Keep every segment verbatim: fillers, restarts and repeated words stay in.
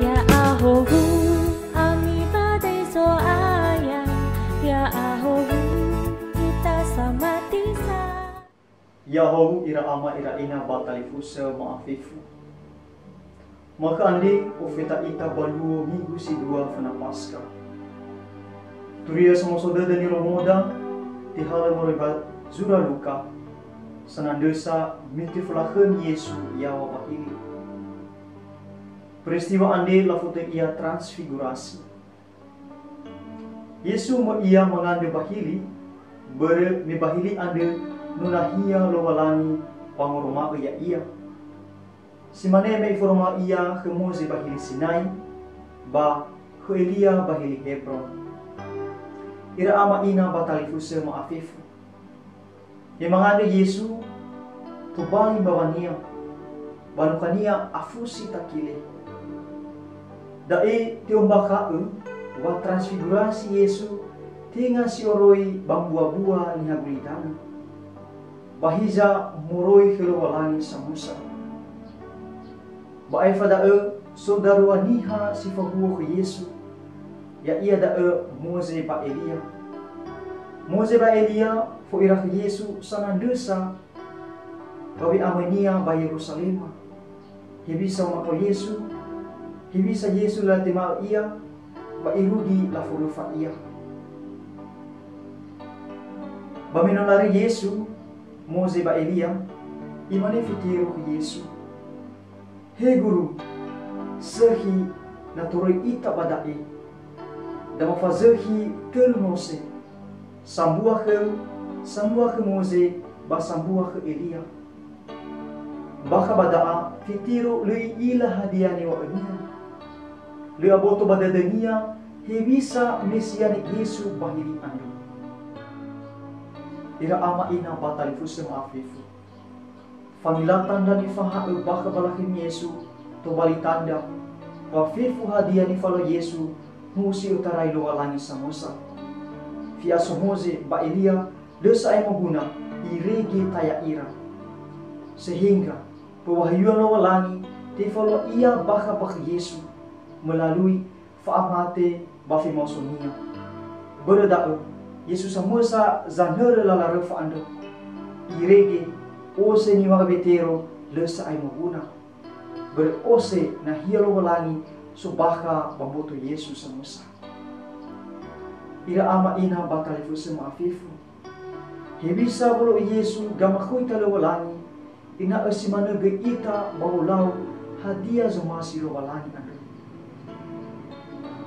Ya'ahowu ami badai Zo'aya, ya'ahowu ita samati sa. Ya'ahowu ira ama ira ina ba talifusö ma'afefu. Ma'ökhö andre ofeta ita ba luo Minggu si dua föna Paskha. Turia somuso dödö nirongoda, tehalö moroi ba zura Luka, sanandrösa me tefolakhömi Yesu yaŵa ba hili. Peristiwa andre lafotöi ia Transfigurasi. Yesu möi ia mangandrö ba hili, börö me ba hili andrö no nahia Lowalangi wangoroma'ö ya'ia. Si mane me iforoma'ö ia khö Moze ba hili Sinai, ba khö Elia ba hili Hebron. Ira ama ina ba talifusö ma'afefu. Me mangandrö Yesu, tobali mbawania, ba nukhania afusi takile. Da'e te'ombakha'ö wa transfigurasi Yesu tenga si oroi ba mbua-bua niha gulidanö. Ba hiza moroi khö Lowalangi samösa. Ba aefa da'ö, so darua niha si fahuhuo khö Yesu, ya'ia da'ö Moze ba Elia. Moze ba Elia fo'ira khö Yesu sanandrösa ba we'amöinia ba Yeruzalema. Hewisa omakao Yesu, hewisa Yesu latema'ö ia, ba irugi laforöfa ia. Ba me no laröi Yesu, Moze ba Elia, imane Fetero khö Yesu, "He Guru, sökhi na toröi ita ba da'e. Da mafazökhi tölu nose, sambua khöu, sambua khö Moze, ba sambua khö Elia." Bakha ba da'a, Fetero lö i'ila hadia niŵa'önia. Lö aboto ba dödönia hewisa Mesianik Yesu ba hili andrö. Ira ama ina ba talifusö ma'afefu. Fangila tandra nifaha'ö bakha ba lakhömi Yesu, tobali tandra, wa fefu hadia nifalau Yesu, no si ötarai Lowalangi samösa. Fi'aso Moze ba Elia, lö sa'ae moguna, irege taya ira. Sehingga, pewahyuan Lowalangi tefalua ia bakha ba khö Yesu, melalui fa'amate ba femaosonia. Börö da'ö, Yesu samösa zanörö lala röfa andrö. Irege, ose niŵa'ö Fetero, lö sa'ae moguna. Börö ose nahia Lowalangi so bakha ba mboto Yesu samösa. Ira ama ina ba talifusö ma'afefu. Hewisa wolo'ö Yesu gamakhoita Lowalangi, ena'ö si manö göi ita ba wolau hadia zomasi Lowalangi andrö.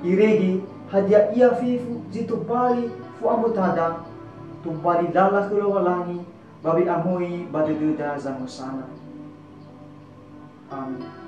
Irege hadia ia fefu zi tobali fo'amötada, tobali lala khö Lowalangi ba we'amöi ba dödöda zamösana. Amen.